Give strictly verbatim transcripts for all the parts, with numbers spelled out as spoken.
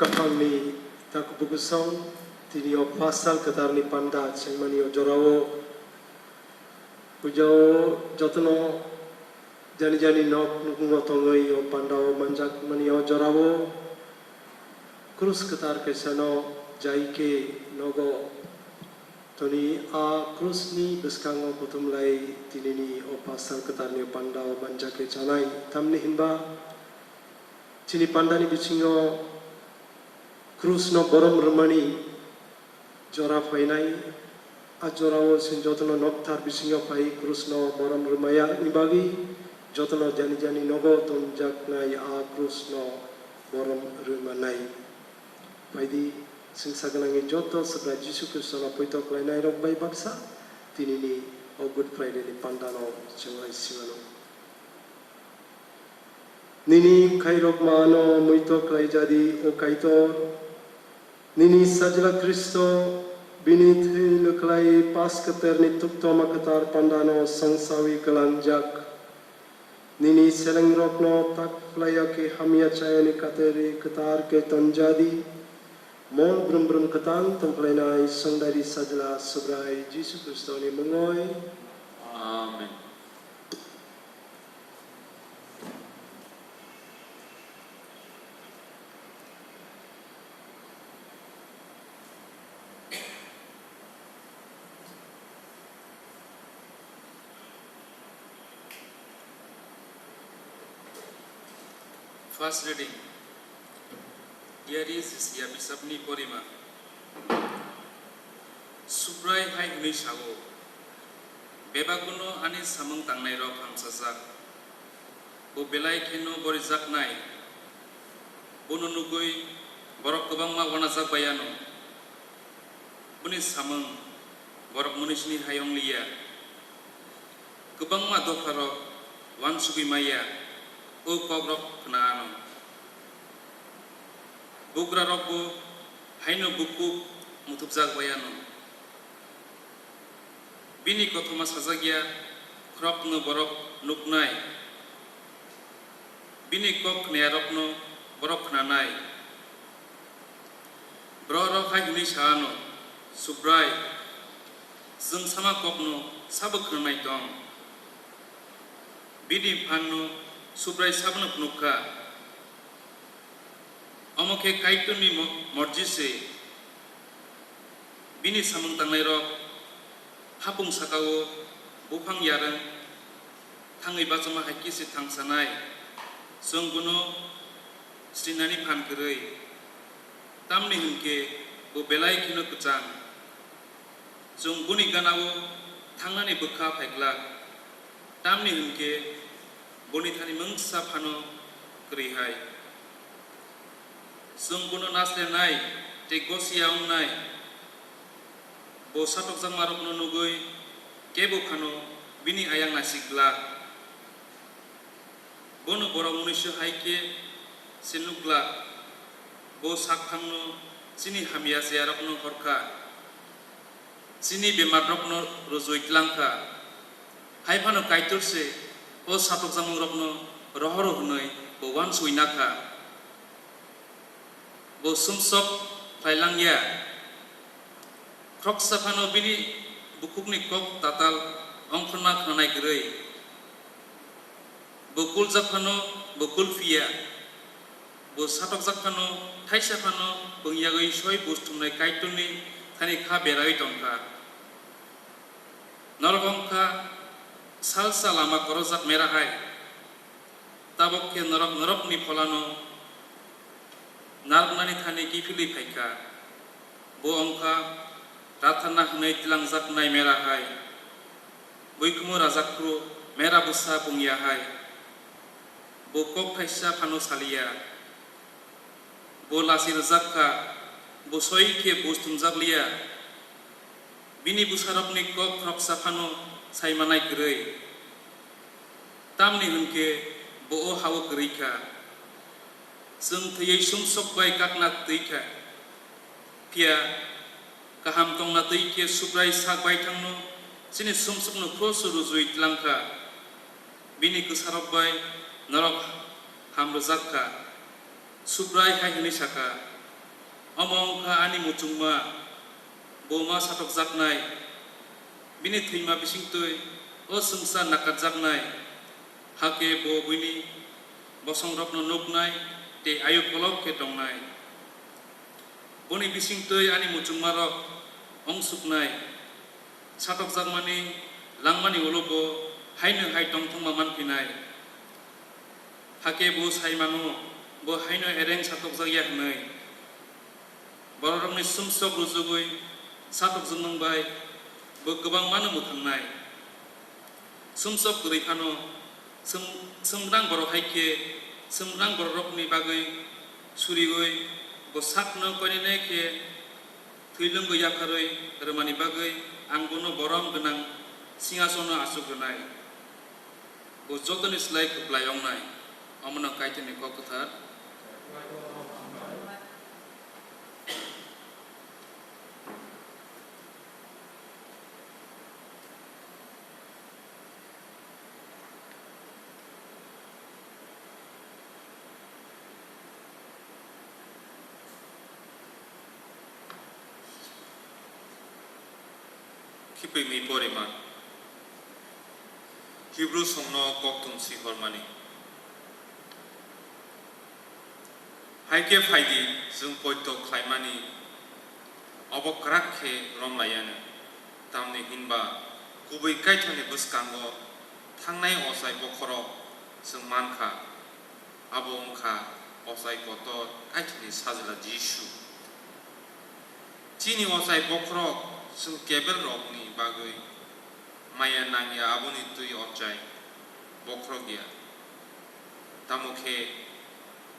Kaphangni takhuk bwsong tini o pasal kwtarni panda chengmani o jorao puijao jotono jani jani nok nukhungo tongwi o pandao manjakmani o jorao krus kwtar kesano jai khe nogo. Toni a krusni bwskango kuthumlai tinini o pasal kwtarni pandao manjakhe chanai, tamni hinba chini pandani bisingo krusno borom rwmani jora phainai. A jorao chwng jotono nokthar bisingo phai krusno borom rwmaya ni bagwi jotono jani jani nogo tonjaknai a krusno borom rwmanai. Phaidi, chwngsa gwnangwi joto Subrai Jisu Khristono poito khlainairok bai baksa tinini o Good Friday ni pandano chwng lai simano. Nini khairokmano muito khlaijadi, o Kaitor. Nini Sajla Khristo bini thwi lwkhlai Paskha terni tuktoma kwtar pandano songsawi kwlangjak. Nini selengrokno tak phlaiya khe hamya chayani kateri kwtar khe tonjadi. Mol brum brum kwtal tongphlainai Songdari Sajla Subrai Jisu Khristoni mungoi. Amen. First reading. Diari Sisiya bisapni porima. Subrai hai hwnwi sao, "Bebakno ani samung tangnairok hamsajak. Bo belai kheno borijaknai. Bono nugwi borok kwbangma uanajak bai anw. Boni samung borok munisni hai wng liya. Kwbangma dopharok uansugwi maya, o kokrok khna anw. Bugrarokbo haino bukhuk muthubjak bai anw. Bini kothoma sajak ya khorokno borok nuknai, bini kok khnayarokno borok khnanai." Bororok hai hwnwi sa anw, "Subrai, chwng sama kokno sabo khnanai tong? Bini phanno Subrai sabono phunuk kha. Omo khe Kaitorni mo-, morji se. Bini samung tangnairok hapung saka-o buphang yarwng thangwi bachama hai khe se thangsanai. Chwng bono sinani phan kwrwi. Tamni hwn khe bo belai kheno kwchang. Chwng boni gana-o thangnani bwkha phai glak, tamni hwn khe boni thani mungsa phano kwrwi hai. Chwng bono naslenai tei gosi ya wngnai, bo satokjakmarokno nugwi kebo phano bini ayang naisik glak." Bono borok munuisu hai khe se nuk glak. Bo sakthangno chini hamya chayarokno hor kha, chini bemarrokno rwjui tlang kha. Hai phano Kaitor se o satokjakmungrokno rohoro hwnwi bo uansugwi na kha. Bo sumsok khlai lang ya. Khoroksa phano bini bukhukni kok tatal ongkhorna khnanai kwrwi. Bo kuljak phano bo kul phiya. Bo satokjak phano thaisa phano pwngyagwi soi buj thumnai Kaitorni thani kha beraiwi tong kha. Norok wng kha salsa lama korojak mera hai. Tabok khe norok norokni pholano narwknani thani kiphilwi phai kha. Bo wng kha ratharna hwnwi twlangjaknai mera hai, buikhumu rajakkhu mera bwsa pungya hai. Bo kok thaisa phano saliya. Bo lachi rwjak kha, bo soi khe buj thumjak liya. Bini bwsarokni kok khoroksa phano sai manai kwrwi. Tamni hwn khe bo o ha-o kwrwi kha. Chwng thwiwi sumsok bai kakna twi kha. Phiya kaham tongna twi khe Subrai sak baithangno chini sumsokno phrosu rwjui tlang kha. Bini kwsarok bai norok ham rwjak kha. Subrai hai hwnwi sa kha, Omo wng kha ani muchungma, bo ma satokjaknai, bini thwima bisingtwi o swngchar nakarjaknai, hakhe bo buini bosongrokno nuknai tei ayuk kolok khe tongnai. Boni bisingtwi ani muchungmarok ongsuknai, satokjakmani langmani ulo bo haino hai tongthokma manphinai. Hakhe bo sai mano, bo haino ereng satokjak ya hwnwi. Bororokni sumsok rujugwi satokjaknwng bai bo kwbangmano mwthangnai. Sumsok kwrwi phano, sum-, sumrang borok hai khe sumrang bororokni bagwi suriui bo sakno koinene khe thwi lwngwi yapharwi rwmani bagwi ang bono borom gwnang singhasono achuk rwnai. Bo jotoni slai kwplai wngnai. Omono Kaitorni kok kwthar. Khibwi mi porima. Hibru songno kokthum sihormani. Hai khe phai di, chwng poito khlaimani obo kwrak khe rom lai anw, tamni hwn ba kubui Kaitorni bwskango thangnai ochai bokhorok chwng man kha, abo wng kha ochai kotor Kaitorni Sajla Jisu. Chini ochai bokhorok chwng kebelrokni bagwi maya nang ya, aboni twi ochai bokhorok ya. Tamo khe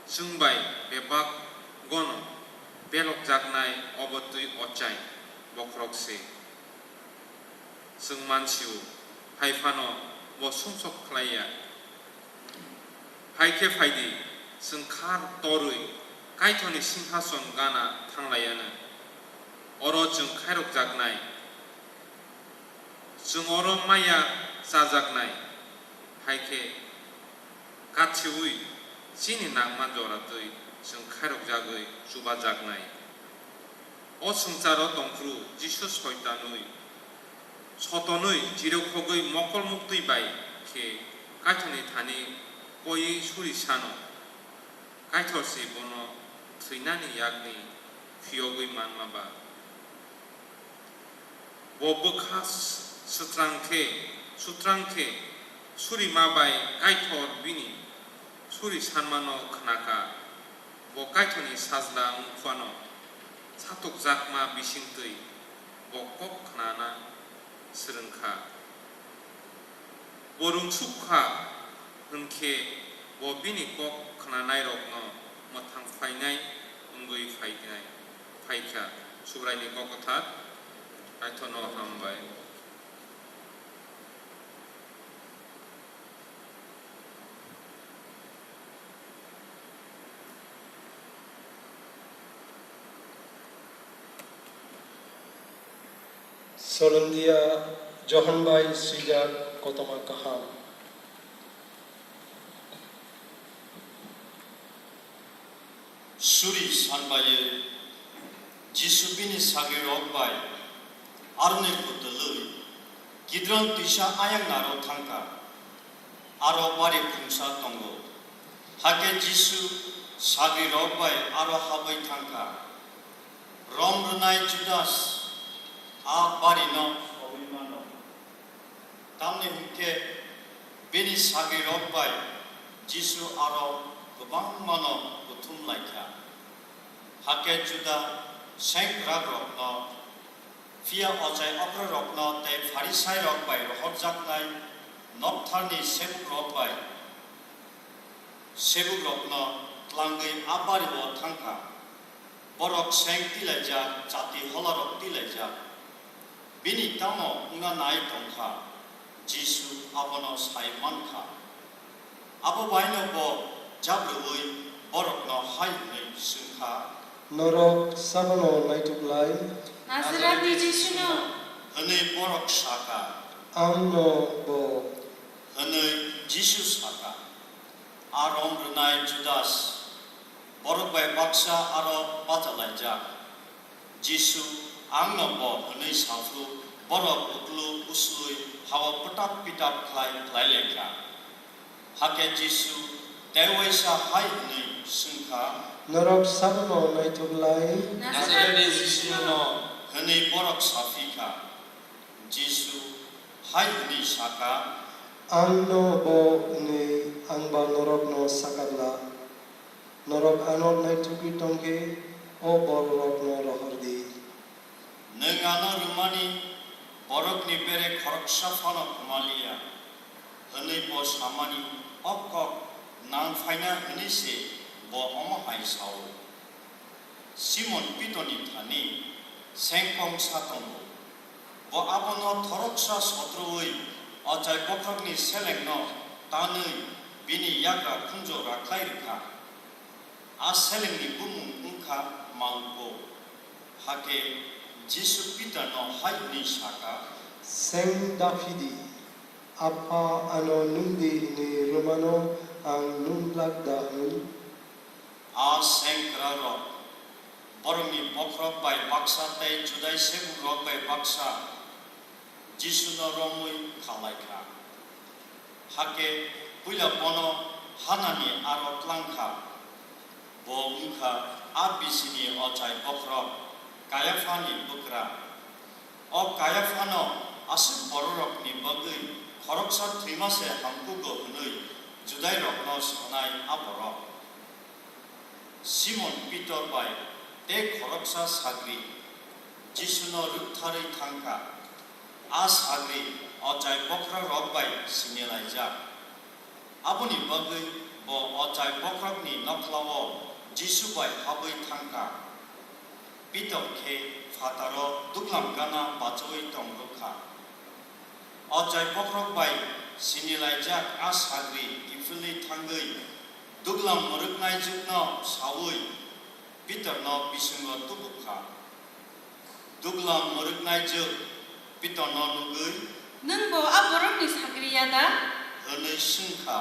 chwng bai bebak gono belokjaknai obo twi ochai bokhorok se. Chwng man sio, hai phano bo sumsok khlai ya. Hai khe phai di, chwng khar torwi Kaitorni singhason gana thang lai anw. Oro chwng khairokjaknai. Chwng oro maya chajaknai, hai khe kathiwi chini nangma jora twi chwng khairokjagwi chubajaknai. O swngcharo tongphuru Jisu soitanwi, sotonwi chirikhogwi mokol muktwi bai khe Kaitorni thani koiwi suri sano, Kaitor se bono thwinani yakni phiyogwi manma ba. Bo bwkha s-, swtrang khe, sutrang khe, surima bai Kaitor bini suri sanmano khna kha. Bo Kaitorni Sajla wng phano satokjakma bising twi bo kok khnana swrwng kha. Bo rwngsuk kha hwn khe bo bini kok khnanairokno mwthang phainai wngwi phainai. Phai kha. Subraini kok kwthar, Kaitorno hambai. Solomdia Johan bai swijak kotoma kaham. Suri sanbaiwi Jisu bini sagrirok bai aroni kwtwlwi Kidron twisa ayang naro thangkha. Aro bari phungsa tongo. Hakhe Jisu sagrirok bai aro habwi thangkha. Rom rwnai Judas a barino sogwi mano. Tamni hwn khe bini sagrirok bai Jisu aro kwbangmano kuthum lai kha. Hakhe Juda sengkrakrokno, phiya ochai okrarokno tei Pharisairok bai rohorjaknai noktharni sebukrok bai sebukrokno tlangwi a bario thang kha. Borok seng tilaijak, chati holarok tilaijak. Bini tamo wngna nai tong kha, Jisu abono sai man kha. Abo bai'-no bo jabrwi borokno hai hwnwi sẃng kha, "Norok sabono naituk lai?" "Nasaretni Jisuno," hwnwi borok sa kha. "Ang'-no bo," hwnwi Jisu sa kha. A rom rwnai Judas Borok bai baksa aro bachalaijak. Jisu, "Ang no bo," hwnwi sa phuru borok uklu usui ha-o pwtap pitap khlai khlai lai kha. Hakhe Jisu tei uaisa hai hwnwi sẃng kha, "Norok sabono naithok lai?" "Nasaretni Jisuno," hwnwi borok sa phi kha. Jisu hai hwnwi sa kha, "Ang no bo hwnwi ang ba norokno sa kha bla? Norok ano naithogwi tong khe o bororokno rohor di." "Nwng ano rwmani borokni bere khoroksa phano kwma li ya," hwnwi bo samani o kok nang phaina hwnwi se bo omo hai sa-o. Simon Pitorni thani sengkong sa tongo. Bo abono khoroksa sotroui ochai bokhorokni selengno tanwi bini yagra khunju rakhlai rw kha. A selengni bumung wng kha Malko. Hakhe Jisu Pitorno hai hwnwi sa kha, "Seng da phi di, Apha ano nung di hwnwi rwmano ang nung glak da hwn?" A sengkwrakrok, borokni bokhorok bai baksa tei Judai sebukrok bai baksa Jisuno romwi kha lai kha. Hakhe puila bono hanani aro tlang kha. Bo wng kha a bisini ochai bokhorok Kaiaphani bwkra. O Kaiaphano aswk bororokni bagwi khoroksa thwima se hamkugo hwnwi Judairokno sanai a borok. Simon Pitor bai tei khoroksa sagri Jisuno rwktharwi thang kha. A sagri ochai bokhorokrok bai sinilaijak. Aboni bagwi bo ochai bokhorokni nokhlao Jisu bai habwi thang kha. Pitor khe phataro duglam gana bachaui tong rw kha. Ochai bokhorok bai sinilaijak a sagri kiphilwi thangwi duglam mwrwknaijwkno saui Pitorno bisingo tubu kha. Duglam mwrwknaijwk Pitorno nugwi, "Nwng bo a borokni sagri ya da?" hwnwi sẃng kha.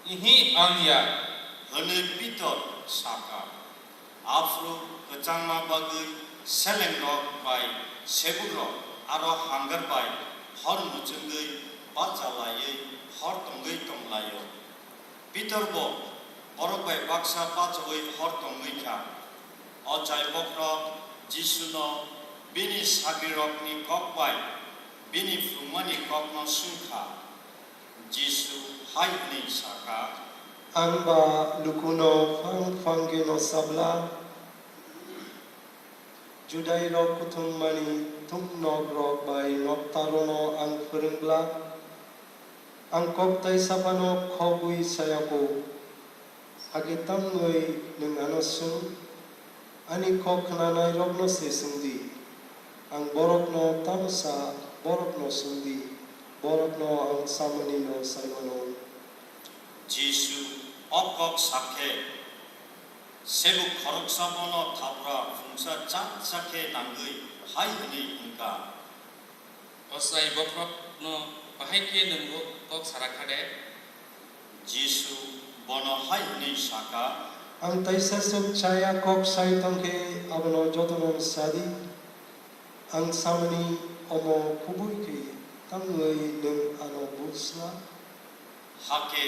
"Ihi, ang ya," hwnwi Pitor sa kha. Aphuru kwchangma bagwi selengrok bai sebukrok aro hangar bai hor muchungwi bacha laiwi hor tongwi tong lai-o. Pitor bo borok bai baksa bachaui hor tongwi kha. Ochai bokhorok Jisuno bini sagrirokni kok bai bini phrwngmani kokno sẃng kha. Jisu hai hwnwi sa kha, "Ang ba lukuno phang phang khe no sa bla? Judairok kuthumani thumnokrok bai noktarono ang phrwng bla? Ang kok taisa phano khogwi sa ya kho. Hakhe tamni nwng ano sẃng? Ani kok khnanairokno se sẃng di. Ang borokno tamo sa, borokno sẃng di, borokno ang samanino sai mano." Jisu o kok sa khe, sebuk khoroksa bono thapra phungsa chak chak khe nangwi hai hwnwi wng kha, "Ochai bokhorokno bahai khe nwng bo kok sa rw kha de?" Jisu bono hai hwnwi sa kha, "Ang taisa swk chaya kok sai tong khe abono jotono sa di. Ang samani omo kubui khe tamni nwng ano bujla?" Hakhe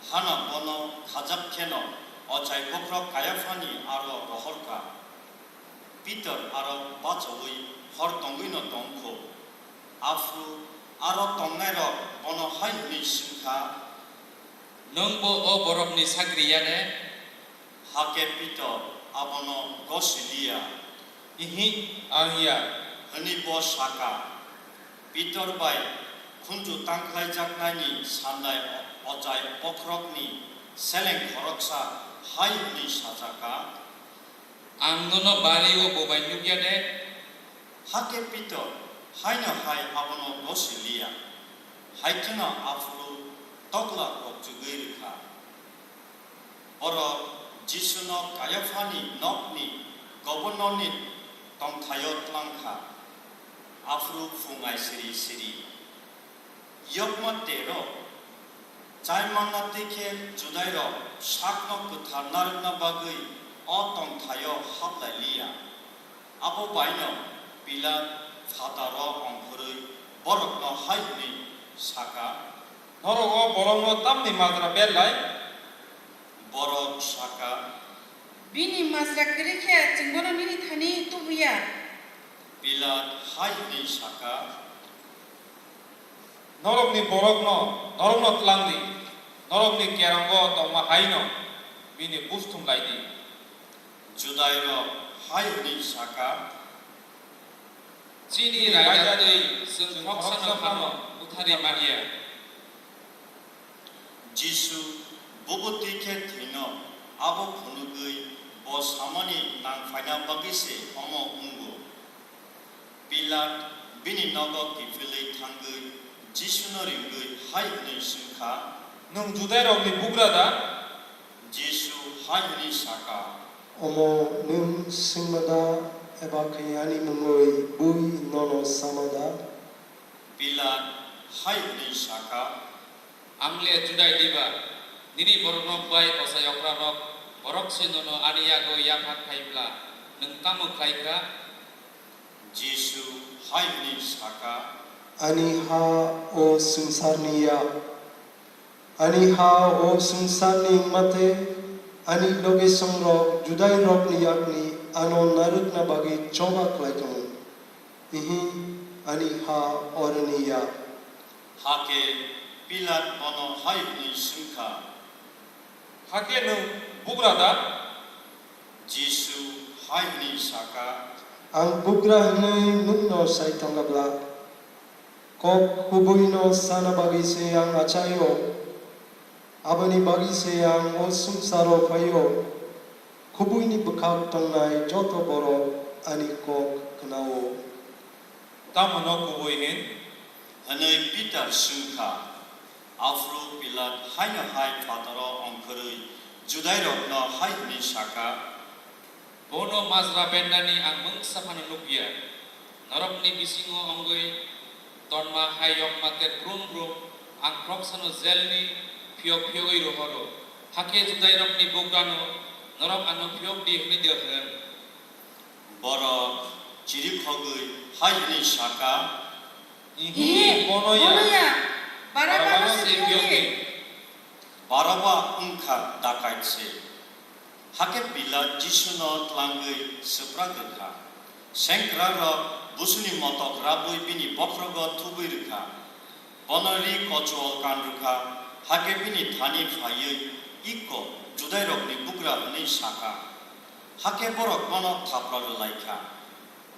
hana bono khajak kheno ochai bokhorok Kaiaphani aro rohor kha. Pitor aro bachaui hor tongwino tong kho. Aphuru aro tongnairok bono hai hwnwi sẃng kha, "Nwng bo o borokni sagri ya de?" Hakhe Pitor abono gosi li ya. "Ihi, ang ya," hwnwi bo sa kha. Pitor bai khunju tangkhlaijaknaini sandai ochai bokhorokni seleng khoroksa hai hwnwi sacha kha, "Ang nono bari-o bo bai nuk ya de?" Hakhe Pitor haino hai abono gosi li ya, hai kheno aphuru tokla kokchugwi rw kha. Borok Jisuno Kaiaphani nokni gobornorni tongthaio tlang kha, aphuru phung ai siri siri. Yokma tero Chai manna twi khe Judairok sakno kwthar narwkna bagwi o tongthaio hap lai li ya. Abo bai’-no Pilat phataro ongkhorwi bórokno hai hwnwi sa kha, Norok o borokno tamni majra ber lai? Bórok sa kha, Bini majra kwrwi khe chwng bono nini thani tubu ya. Pilat hai hwnwi sa kha, Norokni borokno norokno tlang di, norokni kerongo tongma hai’-no bini bus thum lai di. Judairok hai hwnwi sa kha, Chini Raja tei chwng khoroksa phano butharwi man ya. Jisu bubo twi khe thwino abo phunugwi bo samani nang phaina bagwi se omo wngo. Pilat bini nogo kiphilwi thangwi Jisuno ringwi hai hwnwi sẃng kha, Nwng Judairokni Bugra da? Jisu hai hwnwi sa kha, Omo nwng sẃngma da, eba khe ani mungwi bui nono sama da? Pilat hai hwnwi sa kha, Ang le Judai diba? Nini bororok bai ochai okrarok bórok se nono ani yago yapha khai bla nwng tamo khlai kha? Jisu hai hwnwi sa kha, Ani ha o swngcharni ya. Ani ha o swngcharni wng ma tei ani logisongrok Judairokni yakni ano narwkna bagwi choba khlai tongo. Ihi, ani ha oroni ya. Hakhe Pilat bono hai hwnwi sẃng kha, Hakhe nwng Bugra da? Jisu hai hwnwi sa kha, Ang Bugra hwnwi nwngno sai tongo bla? Kók kubuino sana bagwi se ang achai-o, aboni bagwi se ang o swngcharo phai-o. Kubuini bwkhak tongnai joto borok ani kók khna-o. Tamo’-no kubui hwn? Hwnwi Pitar sẃng kha. Aphuru Pilat haino hai phataro ongkhorwi Judairokno hai hwnwi sa kha, Bono majra bernani ang mungsa phano nuk ya. Norokni bisingo wngwi tonma hai yokma ter brum brum ang khoroksano jelni phiyok phiyogwi rohoro, hakhe Judairokni Bugrano norok ano phiyok di hwnwi de hwn? Bórok chirikhogwi hai hwnwi sa kha, Ihi, bono ya, Barabano se phiyok di. Baraba wng kha dakait se. Hakhe Pilat Jisuno tlangwi swprak rw kha. Sengkrakrok busuni motok rabwi bini bokhrogo thubwi rw kha. Bono ri kochuol kan rw kha, hakhe bini thani phaiwi, Ikko, Judairokni Bugra, hwnwi sa kha. Hakhe bórok bono thapra rw lai kha.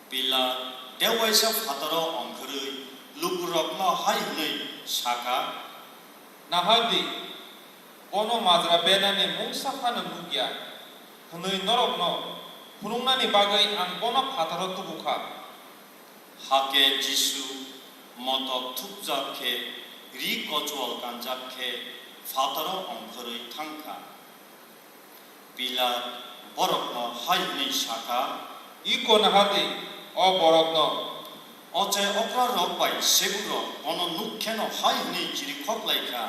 Pilat tei uaisa phataro ongkhorwi lukurokno hai hwnwi sa kha, Nahar di, bono majra bernani mungsa phano nuk ya hwnwi norokno phunuknani bagwi ang bono phataro tubu kha. Hakhe Jisu motok thupjak khe ri kochuol kanjak khe phataro ongkhorwi tháng kha. Pilat bórokno hai hwnwi sa kha, Ikko naha di o borokno. Ochai okrarok bai sebukrok bono nuk kheno hai hwnwi chirikhok lai kha,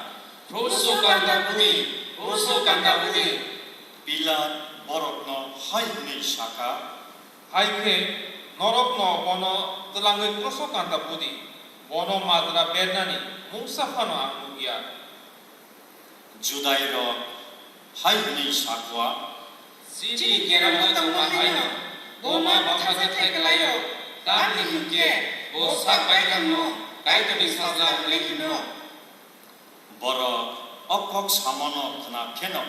Kruso kanta bu di! Kruso kanta bu di! Pilat bórokno hai hwnwi sa kha, Hai khe norokno bono tlangwi kruso kanta bu di, bono majra bernani mungsa phano ang nuk ya. Judairok hai hwnwi sa kha, Chini kerongo tongma hai’-no bo ma bupha jakthai klai-o, tamni hwn khe bo sak baithangno Kaitorni Sajla hwnwi hwno. Bórok o kók samano khna kheno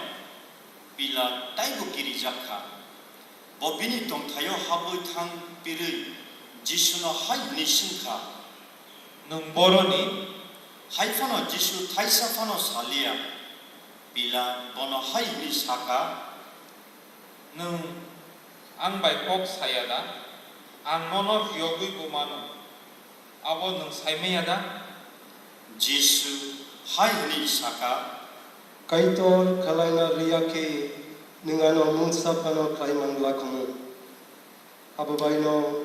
Pilat taibo kirijak kha. Bo bini tongthaio habwi tháng pirwi Jisuno hai hwnwi sẃng kha, Nwng bóroni? Hai phano Jisu tháisa phano sa li ya. Pilat bono hai hwnwi sa kha, Nwng ang bai kók sa ya da? Ang nono phiyogwi bo mano, abo nwng sai man ya da? Jisu hai hwnwi sa kha, Kaitor khlaina rw ya khe nwng ano mungsa phano khlai man glak hwnwi. Abo bai’-no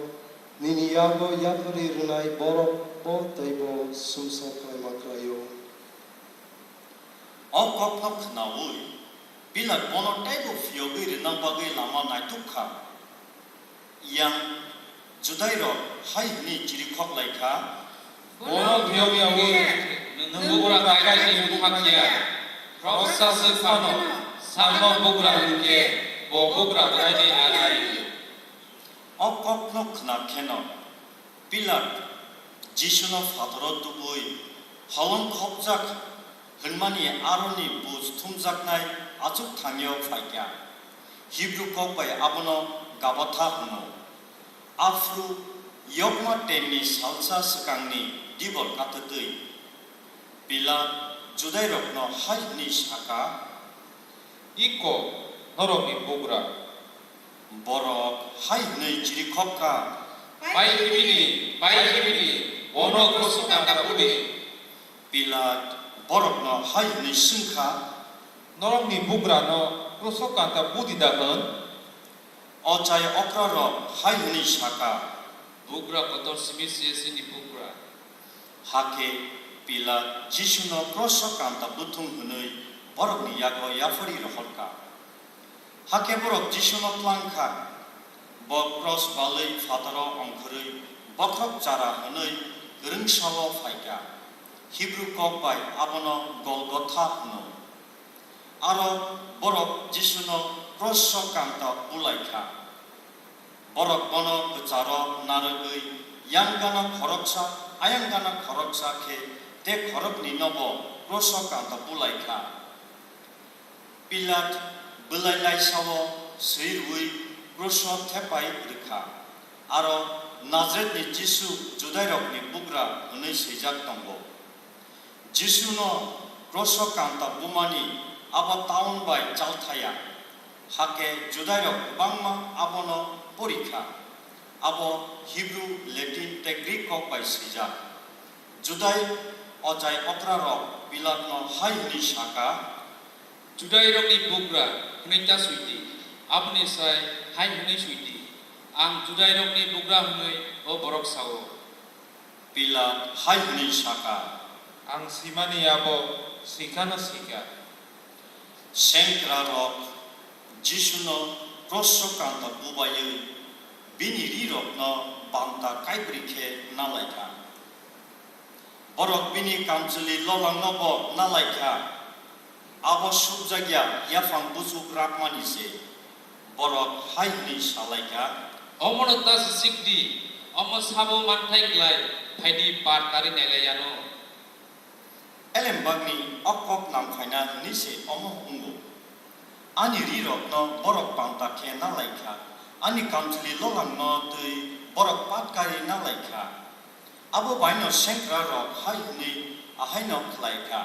nini yago yapharwi rwnai bórok bo teibo sumsok khlaima khlai-o. O kokno khnaui Pilat bono teibo phiyogwi rwna bagwi lama naituk kha. Yang Judairok hai hwnwi chirikhok lai kha, "Bono phiyok yaui nwng bugra kaijakni bwkha khiya, khoroksa swk phano sakno bugra hwn khe bo bugra bwnaini anai." O kokno khna kheno Pilat Jisuno phataro tubui holong khopjak hwnmani aroni buj thumjaknai achuk thangio phaikha. Hibru kok bai abono Gabatha hwno. Aphuru yokma tenni salsa swkangni dibor kathwtwi. Pilat Judairokno hai hwnwi sakha, "Iko norokni bugra." Borok hai hwnwi chirikhok kha, "Pai khe bini, pai khe bini, bono kroso kanta budi." Pilat borokno hai hwnwi swng kha, "Norokni bugrano kroso kanta budi da hwn?" Ochai okrarok hai hwnwi sakha, "Bugra kotor simi se chini bugra." Hakhe Pilat Jisuno kroso kanta buthung hwnwi borokni yago yaphari rohor kha. Hakhe borok Jisuno tlang kha, bo kros balwi phataro ongkhorwi bokhok chara hwnwi kwrwngsao phai kha. Hibru kok bai abono Golgotha hwno. Aro borok Jisuno kroso kanta bulai kha. Borok bono kwcharo narwgwi yang gana khoroksa, ayang gana khoroksa khe te khoroknwinobo kroso kanta bulai kha. Pilat bwlai laisao swi rwui kroso thepai rwkha, aro "Nazaretni Jisu, Judairokni Bugra" hwnwi swijak tongo. Jisuno kroso kanta bumani abo taun bai chalthaya, hakhe Judairok kwbangma abono pori kha. Abo Hibru, Latin tei Greek kok bai swijak. Judai ochai okrarok Pilatno hai hwnwi sakha, "Judairokni Bugra hwnwi ta swi di, aboni sai hai hwnwi swi di, 'Ang Judairokni Bugra,' hwnwi o borok sao." Pilat hai hwnwi sakha, "Ang swimani abo swikhano swikha." Sengkrarok Jisuno kroso kanta bubaiwi bini rirokno banta kaibrwi khe nalai kha. Borok bini kamchwlwi lolangnobo nalai kha. Abo sukjak ya yaphang buchuk rakmani se. Borok hai hwnwi sa lai kha, "Omono ta swchik di, omo sabo manthai klai, phai di, par karwi nailai anw." Elembakni o kok nang phaina hwnwi se omo wngo. Ani rirokno borok banta khe nalai kha, ani kamchwlwi lolangno twi borok pat karwi nalai kha. Abo baino sengkrarok hai hwnwi ahaino khlai kha.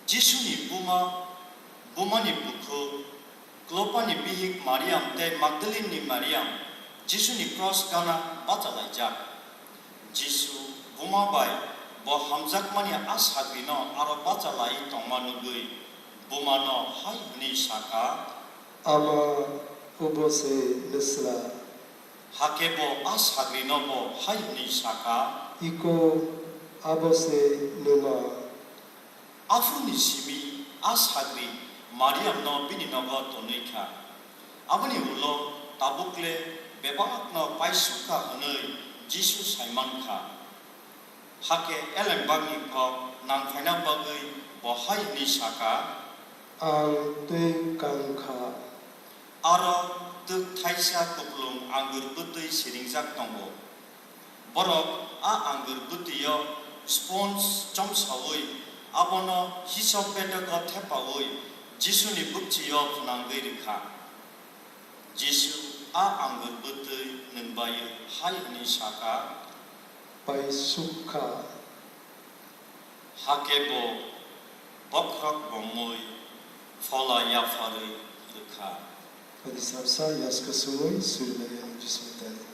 Jisuni buma, bumani bukhuk, Klopani bihik Mariam tei Magdalinni Mariam Jisuni kros gana bachalaijak. Jisu buma bai bo hamjakmani a sagrino aro bachalai tongma nugwi bumano hai hwnwi sakha, "Ama, obo se nwsla." Hakhe bo a sagrinobo hai hwnwi sakha, "Iko, abo se nwma." Aphuruni simi a sagri Mariamno bini nogo tonwi kha. Aboni ulo tabukle bebakno paisuk kha hwnwi Jisu sai man kha. Hakhe elembakni kok nang phaina bagwi bo hai hwnwi sakha, "Ang twi kang kha." Aro twk thaisa kupulung angur bwtwi siringjak tongo. Borok a angur bwtwi-o sponge chomsaui abono hisop bedego thepaui Jisuni bukchi-o phnangwi rw kha. Jisu a angur bwtwi nwng bai hai hwnwi sa kha, "Paisuk kha." Hakhe bo bokhorok bomwi phola yapharwi rw kha. Ani salsa yaska sumui surimaniyani Jisuni tani.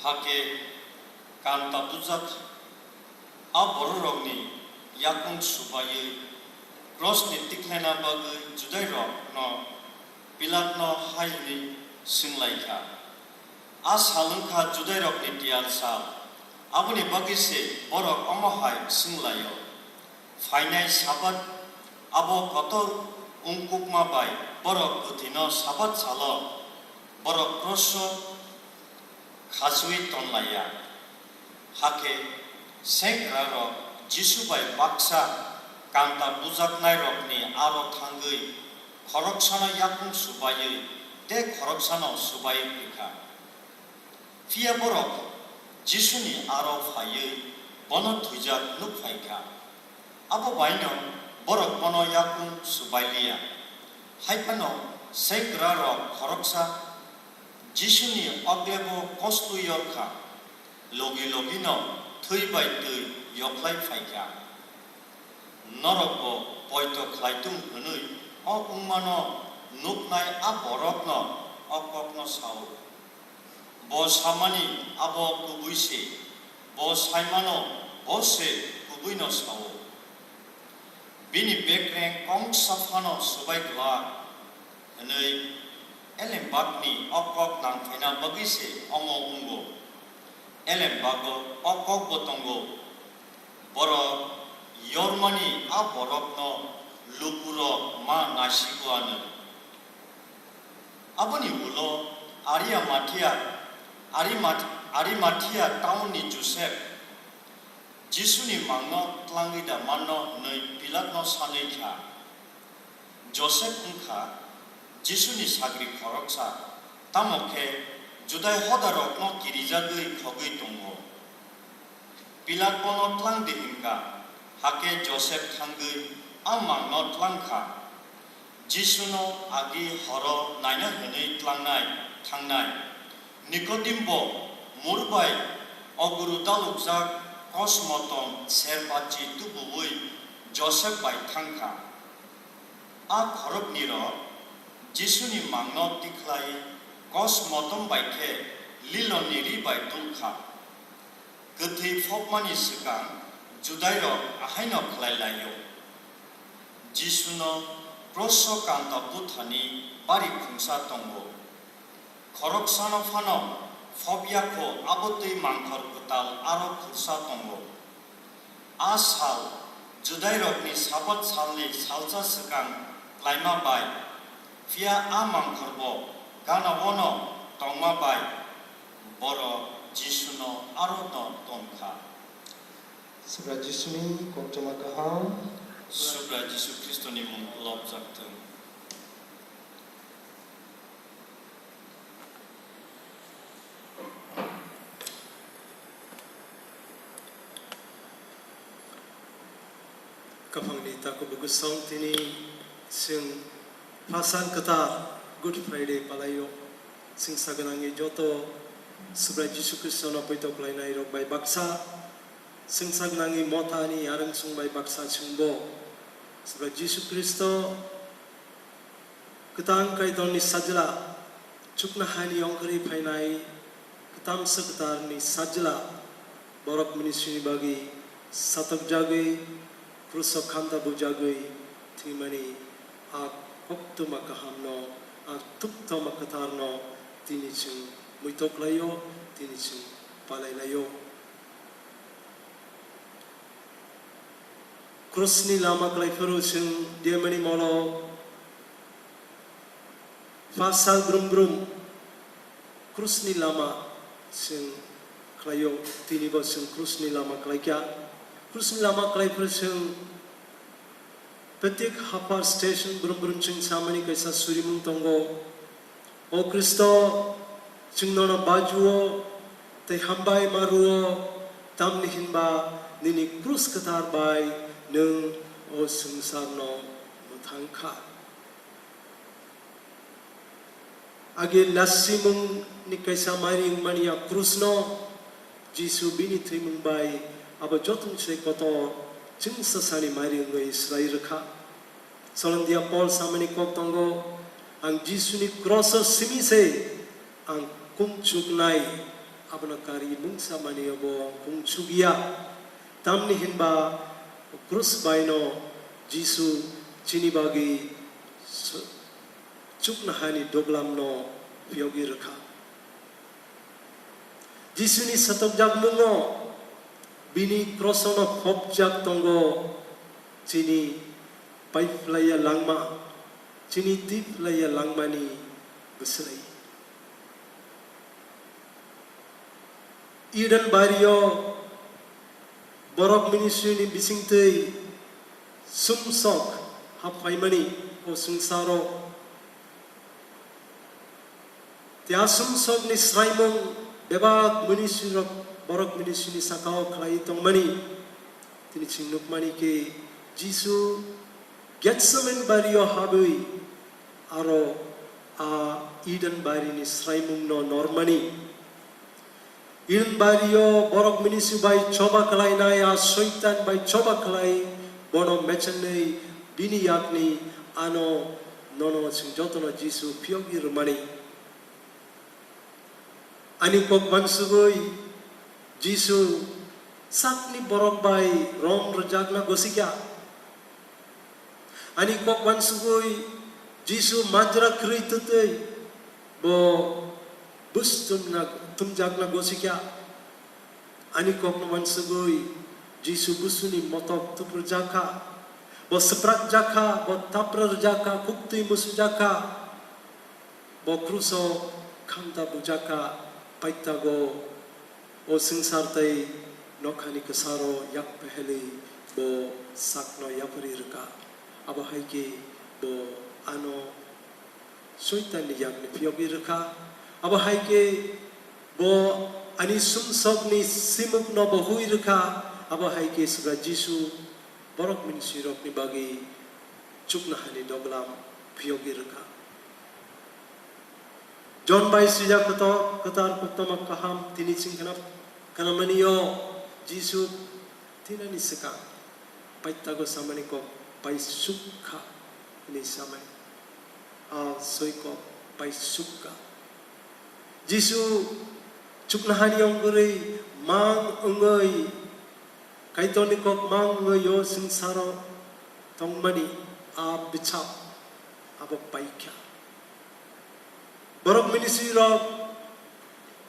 Hakhe kanta bujak a bororokni yakung subaiwi krosni tikhlaina bagwi Judairokno Pilatno hai hwnwi swng lai kha. A sal wng kha Judairokni tiyar sal, aboni bagwi se borok omo hai swng lai-o, "Phainai Sabat abo kotor wng kukma bai borok kwthwino Sabat salo borok kroso khachwi ton lai ya." Hakhe sengkrarok Jisu bai baksa kanta bujaknairokni aro thangwi khoroksano yakung subaiwi tei khoroksano subaiwi phai kha. Phiya borok Jisuni aro phaiwi bono thwijak nuk phai kha. Abo baino borok bono yakung subai liya. Hai phano sengkrarok khoroksa Jisuni oglebo kostwi yor kha, logi logino thwi bai twi yokhlai phai kha. Norokbo poito khlai tung hwnwi o wngmano nuknai a borokno o kokno sa-o. Bo samani abo kubui se, bo saimano bo se kubuino sa-o. Bini bekreng kongsa phano swbai glak hwnwi elembakni o kok nangphaina bagwi se omo wngo. Elembago o kokbo tongo, borok yormani a borokno lukurok ma naisigo anw. Aboni ulo Ariamathia, Arimat-, Arimathia town-ni Josep Jisuni mangno tlangwi da manno hwnwi Pilatno sanwi kha. Josep wng kha Jisuni sagri khoroksa, tamo khe Judai hodarokno kirijagwi khogwi tongo. Pilat bono tlang di hwn kha, hakhe Josep thangwi a mangno tlang kha. Jisuno agi horo naina hwnwi tlangnai thangnai Nikodim bo mur bai oguru dalukjak kosmotom serpachi tubuwi Josep bai thang kha. A khoroknwirok Jisuni mangno tikhlai kosmotom bai khe liloni ri bai dul kha. Kwthwi phokmani swkang Judairok ahaino khlai lai-o, Jisuno kroso kanta buthani bari khungsa tongo. Khoroksano phano phobya kho, abo twi mangkhor kwtal aro khursa tongo. A sal Judairokni Sabat salni salsa swkang klaima bai, phiya a mangkhorbo gana-ono tongma bai borok Jisuno aro no ton kha. Subra Jisuni koktwma kaham. Subra Jisu Khristoni mung lobjak thung. Kaphangni takhuk bwswng tini chwng Phasan Kwthar Good Friday palaio. Chwngsa gwnangni joto Subrai Jisu Khristono poito khlainairok bai baksa, chwngsa gwnangni motani arungsung bai baksa chwngbo Subrai Jisu Khristo Kwtang Kaitorni Sajla, chuknohani ongkhorwi phainai Kwtam Swktarni Sajla, borok minisini bagwi satokjagwi, kruso khanta bujagwi thwimani a koktwma kahamno, a tuktwma kwtharno tini chwng muitok laio, tini chwng palai laio. Krusni lama kwlai phuru chwng demani molo pha sal brum brum krusni lama chwng khlaio, tini bo chwng krusni lama khlaikha. Krusni lama kwlai phuru chwng Petik hapar station brum brum chwng samani kaisa surimung tongo. O Khristo, chwng nono bajuo tei hambai ma rwo, tamni hinba nini krus kwthar bai nwng o swngcharno mwthang kha. Agi nasimungni kaisa mairing mani a krusno Jisu bini thwimung bai abo jotoni se kotor chwngsasani mairing wngwi swlai rwkha. Solomdia Paul samani kok tongo, "Ang Jisuni kroso simi se ang kumchuknai." Abono karwi mungsa mani obo kung chukya. Tamni hinba krus baino Jisu chini bagwi su-, chuknahani doglamno phiyogwi rwkha. Jisuni satokjakmungo bini krosono phobjak tongo chini paiphlaiya langma, chini twi phlaiya langmani bwswlwi. Eden bario borok ministry ni bisingtwi sumsok haphaimani o swngsaro. Tei a sumsokni swraimung bebak ministry rok borok ministry ni sakao khlaiwi tongmani tini chwng nukmani khe Jisu Getsemane bario habwi aro a Eden barini swraimungno normani. Eden bario borok ministry bai choba khlainai a Soitan bai choba khlai bono mechenwi bini yakni ano nono chwng jotono Jisu phiyogwi rwmani. Ani kok uansugwi Jisu sakni borok bai rom rwjakna gosikya. Ani kok uansugwi Jisu majra kwrwi twtwi bo bus tumna, tumjakna gosikya. Ani kokno uansugwi Jisu busuni motok tuprwjakha, bo swprakjakha, bo taprwrjakha, kuktwi musujakha. Bo kruso khamta bujakha, paitago o swngchar tei nokhani kwcharo yak peheli bo sakno yapharwi rwkha. Abo hai khe bo ano Soitanni yakni phiyogwi rwkha. Abo hai khe bo ani sumsokni simukno bo hui rwkha. Abo hai khe Subrai Jisu borok ministry rokni bagwi chuknahani doglam phiyogwi rwkha. Jon bai swijak kotor, kwtar koktoma kaham tini chwng khna-, khnamanio Jisu thinani swkang paitago samani kok paisuk kha hwnwi samani. A soi kok paisuk kha. Jisu chuknahani ongorwi mang wngwi Kaitorni kok mang wngwi o swngcharo tongmani a bwchap abo paikha. Borok ministry rok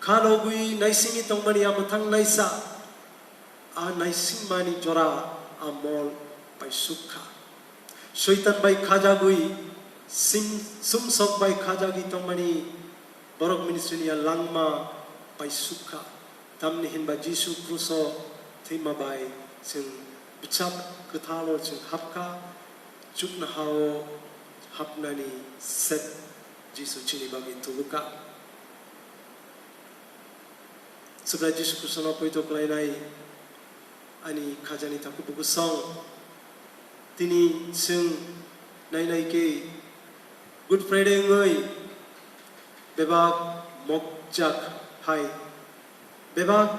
kha logwi naisingwi tongmani a mwthang naisa, a naisingmani jora a mol paisuk kha. Soitan bai khajagwi, sim-, sumsok bai khajagwi tongmani borok ministry ni a langma paisuk kha. Tamni hinba Jisu kruso thwima bai chwng bwchap kwthalo chwng hapkha, chuknahao hapnani sep Jisu chini bagwi tubukha. Subrai Jisu Khristono poito khlainai ani khajani takhuk bwsong tini chwng nainai khe Good Friday wngwi bebak mokjak hai, bebak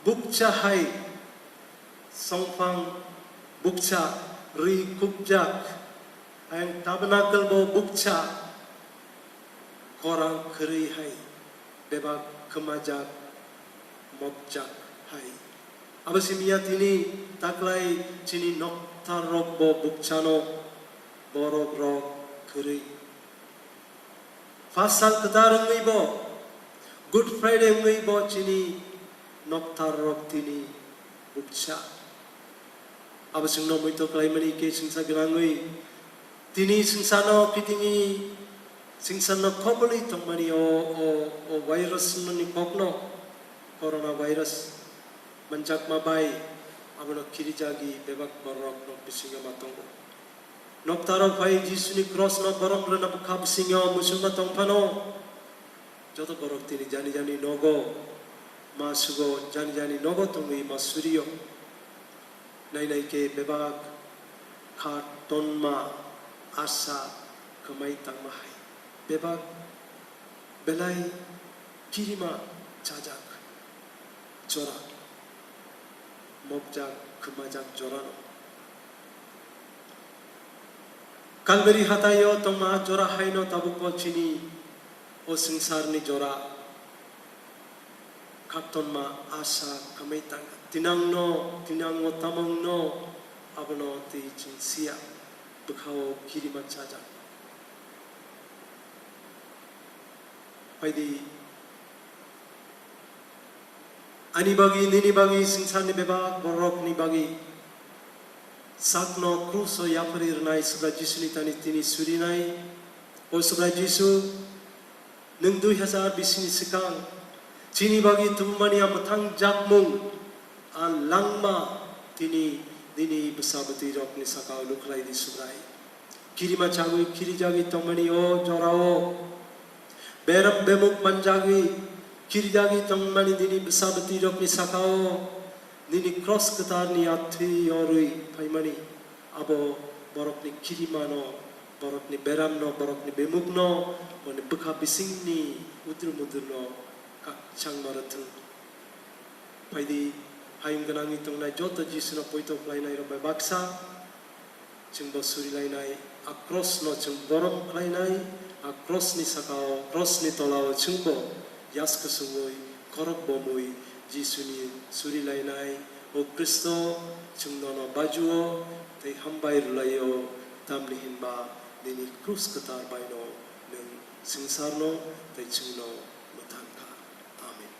bukcha hai, songphang bukcha, rwi khukjak, ayang tabernacle bo bukcha, khorang khwrwi hai, bebak khwmajak, mokjak hai. Abo simi ya tini taklai chini nokthar rok bo bukchano, borok rok khwrwi. Phasal kwthar wngwi bo, Good Friday wngwi bo chini nokthar rok tini bukcha. Abo chwngno muito khlaimani khe chwngsa gwnangwi tini chwngsano kitingwi chwngsano khobolwi tongmani o, o, o virus ni kokno, corona virus manjakma bai abono khirijagwi bebak borok nok bisingo ma tongo. Noktharo phai Jisuni cross no borom rwna bwkha bisingo muchungma tong phano, joto borok tini jani jani nogo ma sugo, jani jani nogo tongwi ma surio. Nainai khe bebak kha tonma asa kwmai tangma hai, bebak belai kirima chajak jora, mokjak khwmajak jorano. Kalbari hataio tongma jora haino tabukbo chini o swngcharni jora. Khatonma asa kamai tang. Tinangno, tinango tamangno, abono tei chwng siya. Bwkhao kirima chajak. Phaidi, ani bagwi, nini bagwi, swngcharni bebak borokni bagwi sakno kruso yapharwi rwnai Subrai Jisuni thani tini surinai. O Subrai Jisu, nwng dui hazar bisini swkang chini bagwi tubumani a mwthang jakmung, a langma tini nini bwsa bwtwi rokni sakao nukhlai di Subrai. Kirima chagwi kirijagwi tongmani o jorao, beram bemuk manjagwi kirijagwi tongmani nini bwsa bwtwi rokni sakao nini cross kwtharni a thwi yorwi phaimani. Abo borokni kirimano, borokni beramno, borokni bemukno, boni bwkha bisingni udru mudurno kakchang maro thung. Phaidi, hayung gwnangwi tongnai joto Jisuno poito khlainairok bai baksa, chwngbo surilainai, a crossno chwng borom khlainai, a crossni sakao, crossni tolao chwngbo yas kwswngwi, khorok bomwi Jisuni surilainai. O Khristo, chwng nono bajuo tei hambai rwlaio, tamni hinba nini krus kwthar baino nwng swngcharno tei chwngno mwthang kha. Amen.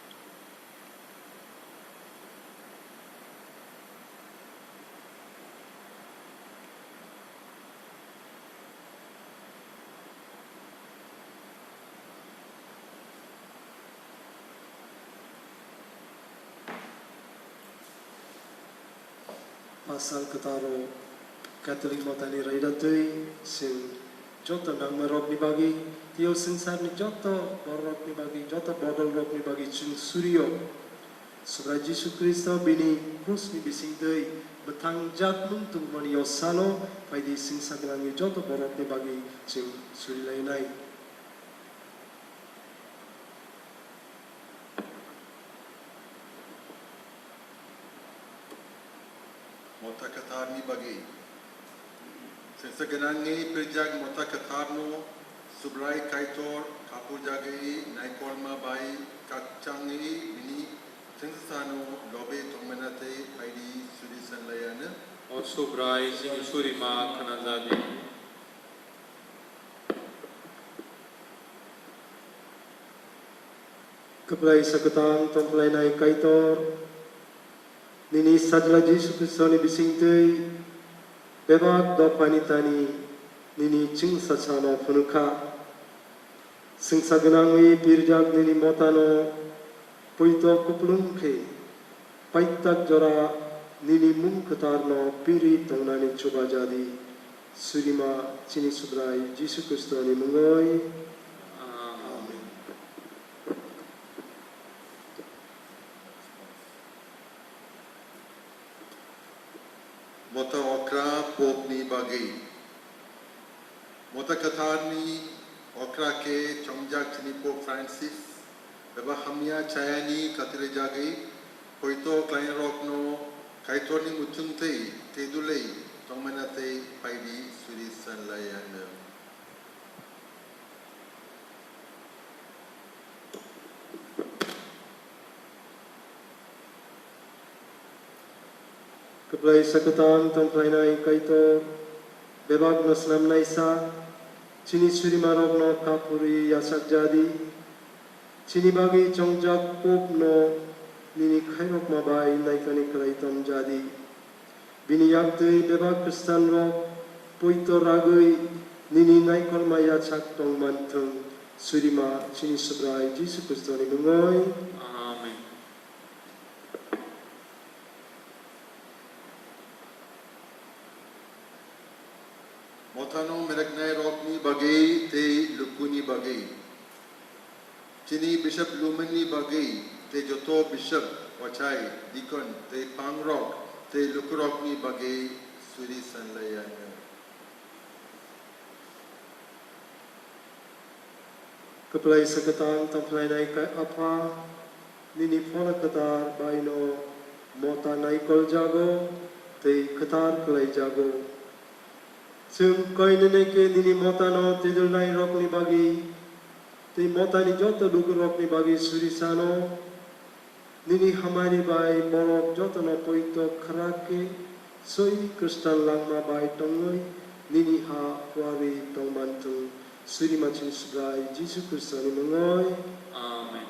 Pasal kwtaro Catholic motani rairatwi chwng joto nangmarokni bagwi, tei o swngcharni joto bororokni bagwi, joto bodolrokni bagwi chwng surio. Subrai Jisu Khristo bini krusni bisingtwi bwthang jakmung tubumani o salo phaidi swngsa gwnangni joto borokni bagwi chwng surilainai. Motha kwtharni bagwi. Swngsa gwnangwi pirjak motha kwtharno Subrai Kaitor kapurjagwi naikolma bai kakchangwi bini swngsano lobe tongmana tei phaidi suri sanlaiya no. O Subrai, chini surima khwnajadi. Kwplaisa kwthang tongkhlainai Kaitor, nini Sajla Jisu Khristoni bisingtwi bebak dophani thani nini chwngsasano phunukha. Swngsa gwnangwi pirjak nini motano poito kupulung khe, paitak jora nini mung kwtharno piri tongnani chubajadi. Surima chini Subrai Jisu Khristoni mungwi. Amen. Motha okra Pope ni bagwi. Motha kwtharni okra khe chongjak chini Pope Francis, bebak hamya chayani kathilwi jagwi, poito khlainarokno Kaitorni muchungtwi tedulwi tongmana tei phaidi suri sanlaiya no. Kwplaisa kwthang tongkhlainai Kaitor, bebakno snamnaisa, chini surimarokno kaphurwi yachakjadi, chini bagwi chongjak Pope-no nini khairokma bai naithani khlai tongjadi. Bini yaktwi bebak Khristianrok poito ragwi nini naikolma yachak tong manthwng, surima chini Subrai Jisu Khristoni mungwi. Amen. Mothano mereknairokni bagwi tei lukuni bagwi. Chini Bishop Lumen ni bagwi tei joto Bishop, Ochai, Deacon tei pangrok tei lukurokni bagwi suri sanlaiya no. Kwplaisa kwthang tongkhlainai kha Apha, nini phola kwthar baino motha naikoljago tei kwthar khlaijago. Chwng koinene khe nini mothano tedulnairokni bagwi tei mothani joto lukurokni bagwi suri sano. Nini hamari bai borok jotono poito khwrak khe swi kwstan langma bai tongwi nini ha phuarwi tongmanthwng, Surima chini Subrai Jisu Khristoni mungwi. Amen.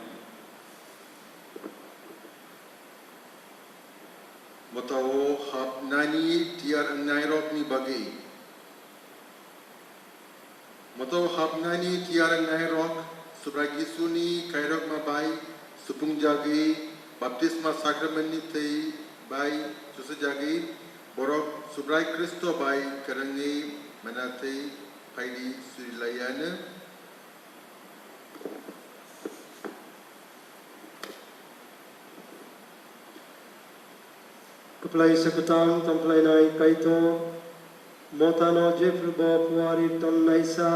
Motao hapnani tiyar wngnairokni bagwi. Motao hapnani tiyar wngnairok Subrai Jisuni kairokma bai supungjagwi, baptisma sakramentni twi bai chusajagwi, borok Subrai Khristo bai kwrwngwi manathwi phaidi surilaiyano. Kwplaisa kwthang tongphlainai Kaitor, motano jephrubo phuarwi tongnaisa,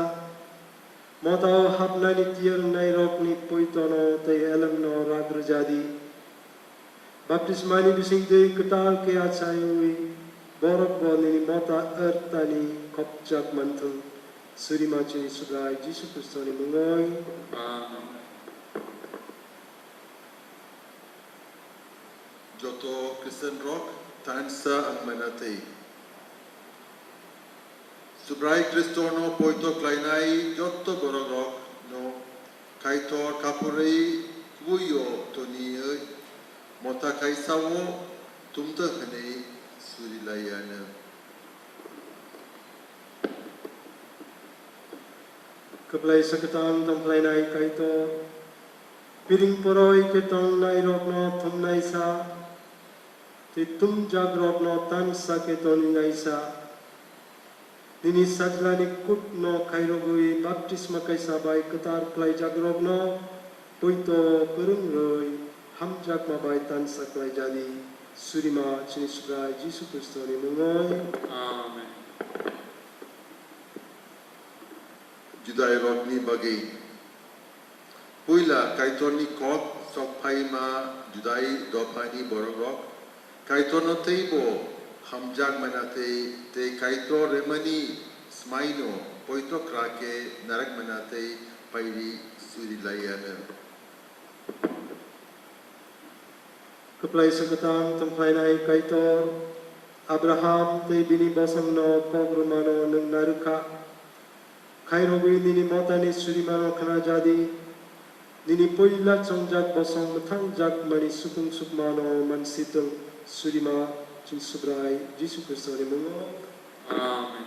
motao hapnani tiyar wngnairokni poitono tei elengno rak rwjadi. Baptismani bisingtwi kwtal khe achaiwi borokbo nini mota wrtani khopjak manthwng, Surima chini Subrai Jisu Khristoni mungwi. Amen. Joto Khristianrok tansa wngmana tei Subrai Khristono poito khlainai joto borokrokno Kaitor kaphurwi kubuio toniwi mota kaisao tumtwk hwnwi surilaiyano. Kwplaisa kwthang tongphlainai Kaitor, piring poroi khe tongnairokno thumnaisa, tei tumjakrokno tansa khe toninaisa. Nini sajlani kutno khairogwi baptisma kaisa bai kwthar khlaijakrokno poito kwrwngrwi hamjakma bai tansa khlaijadi, Surima chini Subrai Jisu Khristoni mungwi. Amen. Judairokni bagwi. Puila Kaitorni kok sok phaima Judai dophani borokrok Kaitorno teibo hamjak manatwi tei Kaitor remani smaino poito khwra khe narwk manatwi pairi suri laiya no. Kwplaisa kwthang tongphlainai Kaitor, Abraham tei bini bosongno kok rwmano nwng narwk kha. Khairogwi nini motani surimano khna jadi, nini puila chongjak bosong mwthangjakmani supung sukmano mansitwng, surima chini Subrai Jisu Khristoni mungo. Amen.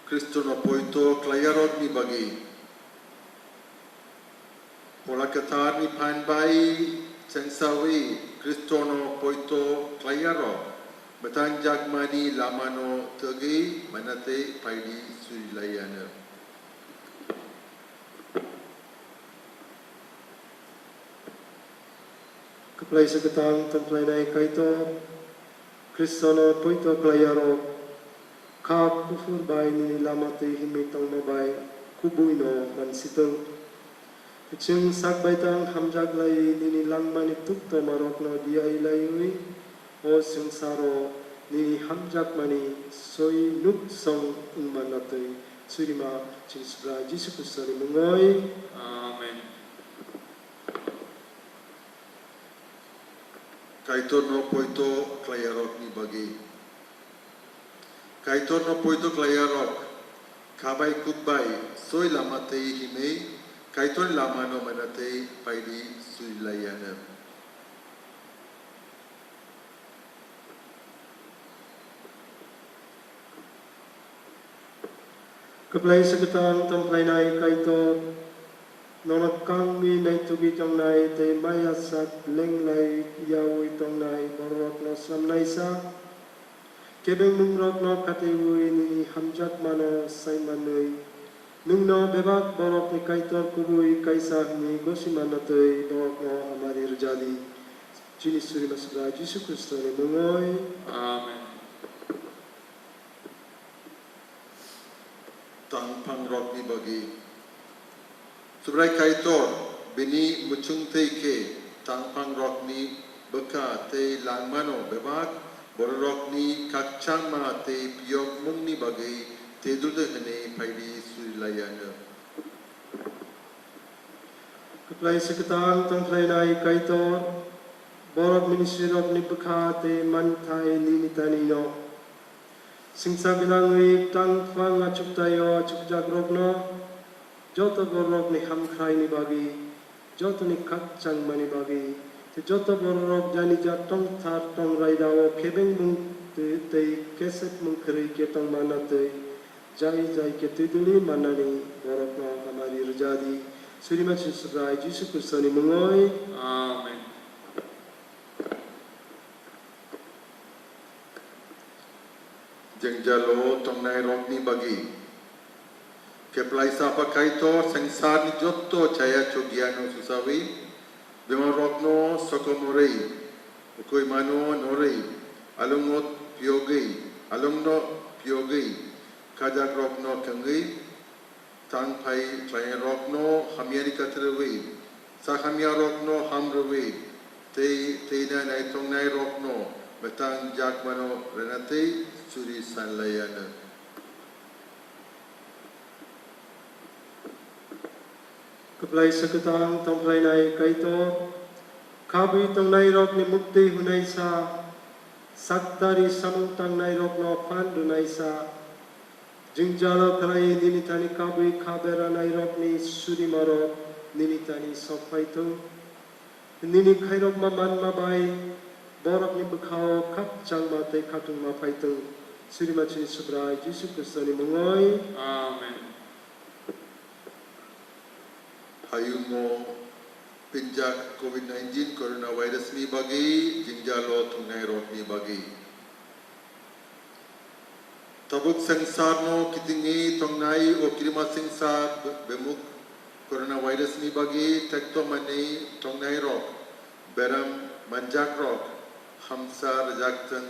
Khristono poito khlaiyarokni bagwi. Phola Kwtharni phan bai chengsawi Khristono poito khlaiyarok mwthangjakmani lamano twgwi manatwi phaidi suri laiyano. Kwplaisa kwthang tongphlainai Kaitor, Khristono poito khlaiyarok kha kuphur bai nini lama twi himwi tongma bai kubuino mansitwng. Chwng sak baithang hamjak laiwi nini langmani tuktomarokno diai laiwi o swngcharo nini hamjakmani soi nuk song wngma natwi surima chini Subrai Jisu Khristoni mungoi. Amen. Kaitorno poito khlaiyarokni bagwi. Kaitorno poito khlaiyarok kha bai kuk bai soi lama tei himwi Kaitorni lamano manatwi phaidi suri laiyano. Kwplaisa kwthang tongphlainai Kaitor, nono kangwi naitugwi tongnai tei maya sak lenglai yaui tongnai bororokno slamnaisa. Kebengmungrokno khataiwi nini hamjakmano saimanwi, nwngno bebak borokni Kaitor kubui kaisa hwnwi gosi manna twi borokno hamari rwjadi. Chini Surima Subrai Jisu Khristoni mungoi. Amen. Tangphangrokni bagwi. Subrai Kaitor bini muchungtwi khe tangphangrokni bwkha tei langmano bebak bororokni khakchangma tei phiyokmungni bagwi tedulde hwnwi phaidi suri laiyano. Kwplaisa kwtang tongkhlainai Kaitor, borok ministry rokni bwkha tei manthai nini tanino. Singsa gwnangwi tang phang achuktaio achukjakrokno, joto bororokni hamkhraini bagwi, jotoni khakchangmani bagwi, tei joto bororok jani ja tongthar tongrai dao khebengmung twi tei kesekmung kwrwi khe tongmana twi jai jai khe twiduli mannani borokno hamari rwjadi. Surima Chisubrai Jisu Khristoni mungwi. Amen. Jengjalo tongnairokni bagwi. Kwplaisa Apha Kaitor, swngcharni jotto chaya chukya no susawi, bemarrokno sokomorwi, ukwimano norwi, alongo phiyogwi, alongno phiyogwi, kajakrokno thwngwi, tang phai khlainairokno hamyani katrwi, cha hamyarokno ham rwwi, tei, tei nai naithoknairokno mwtang jakmano rwna tei suri sanlaiya no. Kwplaisa kwtang tongkhlainai Kaitor, khabwi tongnairokni muktwi hwnaisa, saktari samung tangnairokno phan rwnaisa, jengjalo khlaiwi nini thani kabwi kha beranairokni surimarok nini thani sok phai thung. Nini khairokma manma bai borokni bwkhao khakchangma tei khatungma phai thung. Surima chini Subrai Jisu Khristoni mungwi. Amen. Hayungo pinjak covid nineteen coronavirus ni bagwi jengjalo thwngnairokni bagwi. Tabuk swngcharno kitingwi tongnai o kirima swngchar bemuk coronavirus ni bagwi thekto manwi tongnairok, beram manjakrok hamsa rwjak thwng,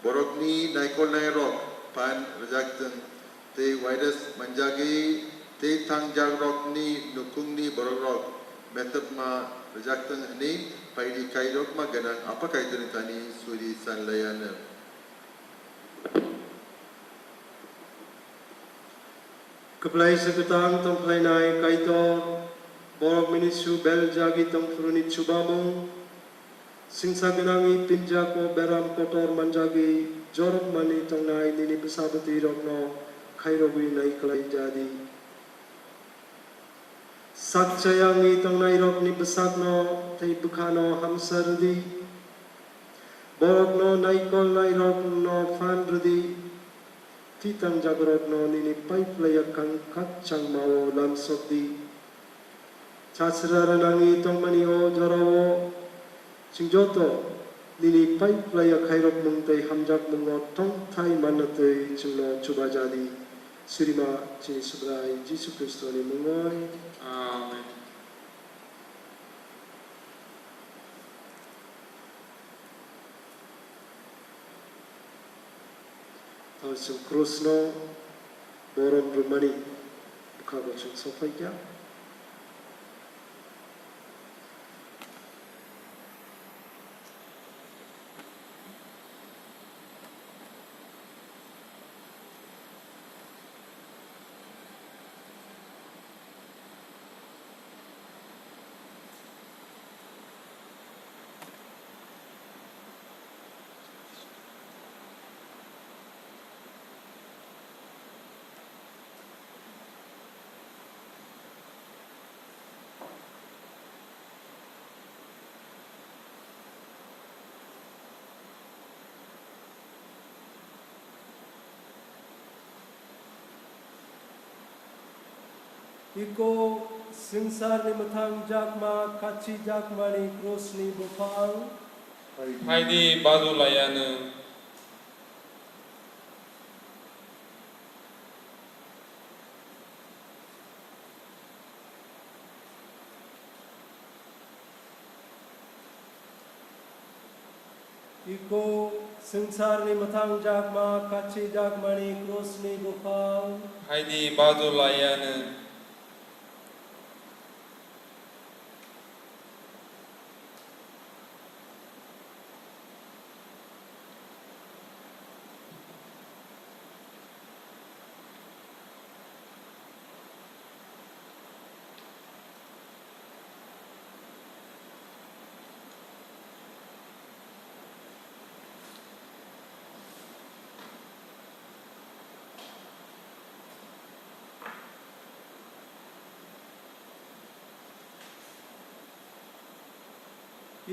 borokni naikolnairok phan rwjak thwng, tei virus manjagwi tei thangjakrokni nukhungni borokrok methepma rwjak thwng hwnwi phaidi khairokma gwnang Apha Kaitorni thani suri sanlaiya no. Kwplaisa kwtang tongkhlainai Kaitor, borok ministry beljagwi tongphuruni chubamung, singsa gwnangwi pinjak o beram kotor manjagwi jorok manwi tongnai nini bwsa bwtwi rokno khairogwi nai khlai jadi. Sak chayangwi tongnairokni bwsakno tei bwkhano hamsa rwdi. Borokno naikolnairokno phan rwdi. Twi tangjakrokno nini paiphlaiya kang khakchangmao lamsokdi. Chachra rwnangwi tongmani o jorao chwng joto nini paiphlaiya khairokmung tei hamjakmungo tongthai manna twi chwngno chubajadi. Surima chini Subrai Jisu Khristoni mungwi. Amen. Tamo chwng krusno borom rwmani bwkhago chwng sokphaikha. Iko swngcharni mwthang jakma kachi jakmani krusni buphang. Phaidi baju laiya nwng. Iko swngcharni mwthang jakma kachi jakmani krusni buphang. Phaidi baju laiya nwng.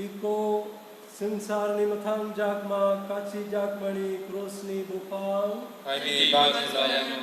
Iko swngcharni mwthang jakma kachijakmani krusni buphang. Ani bagwi layano.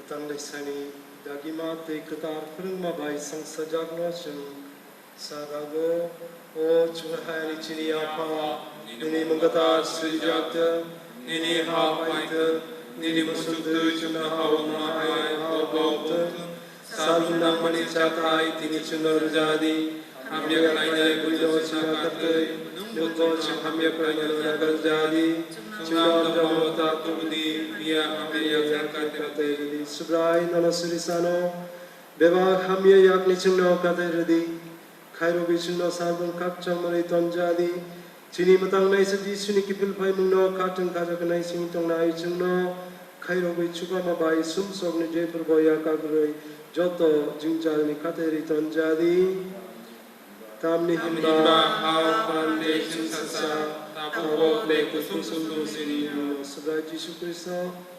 Kwtal Lesani dagima tei kwtal phwrwngma bai songsajakno chwng sa rwgo. O chwng hayani chini Apha, nini mung kwtal swijak thung, nini ha phai thung, nini muchuk twi chwngno ha-o wngma hai ha-o wng thung. Salbrum nangmani chathai tini chwngno rwja di. Hamya khlainai buino chwng nakartwi, nwng bo chwng hamya khlainai nakarjadi. Chwngno amjokno ta tubu di, phiya hamya yakjak khaitwi rwdi. Subrai nono suri sano, Bebak hamya yakni chwngno katai rwdi, khairogwi chwngno salbrum khakchangmani tonjadi. Chini mwtang naisa Jisuni kiphil phaimungno khatwng khajaknai simi tongnai chwngno khairogwi chubama bai sumsokni jephurbo yakakrwi joto jwngjalni khatai rwi tonjadi. Tamni himba hao phan tei chwngsasa, tabukbo tei kusum kusum sini Subrai Jisu Khristo.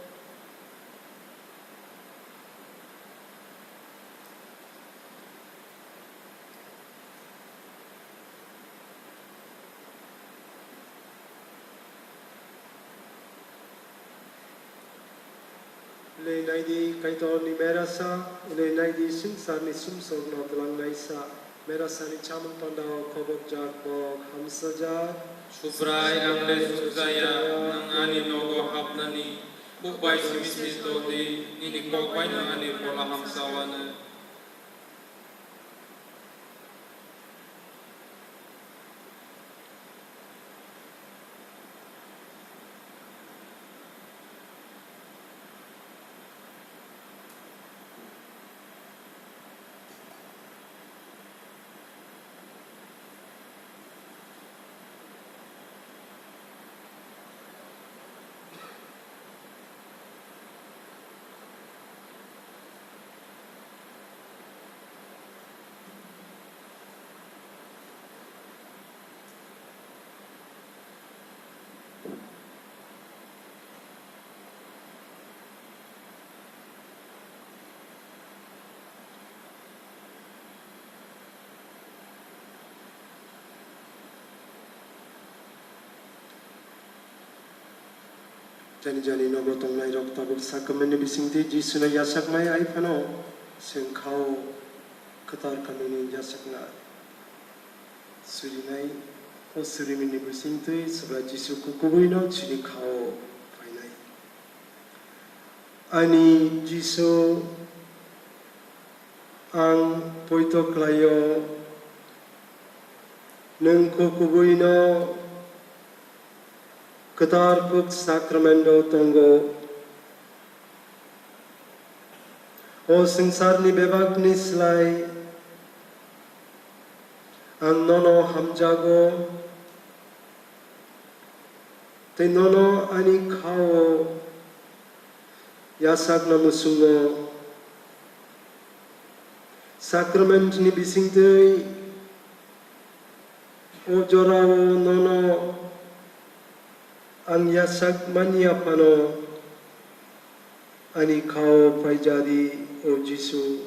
Ului naidi Kaitorni merasa, ului naidi swngcharni sumsokno twlangnaisa. Merasani chamung pandao khobokjak bok hamsajak. Subrai, ang le sujaya, nwng ani nogo hapnani, buk bai simi se tongdi, nini kok baino ani phola hamsa wano. Jani jani nogo tongnairok tabuk sakramentni bisingtwi Jisuno yachakmai ai phano chwng kha-o kwtal khamini yachakna surinai. O suriminni bisingtwi Subrai Jisu kukubuino chini kha-o phainai. Ani Jisu, ang poito khlaio, nwng kukubuino kwtal kuk sakramento tongo. O swngcharni bebakni slai ang nono hamjago, tei nono ani kha-o yachakna muchungo. Sakramentni bisingtwi o jorao nono ang yachak manya phano ani kha-o phaijadi, o Jisu.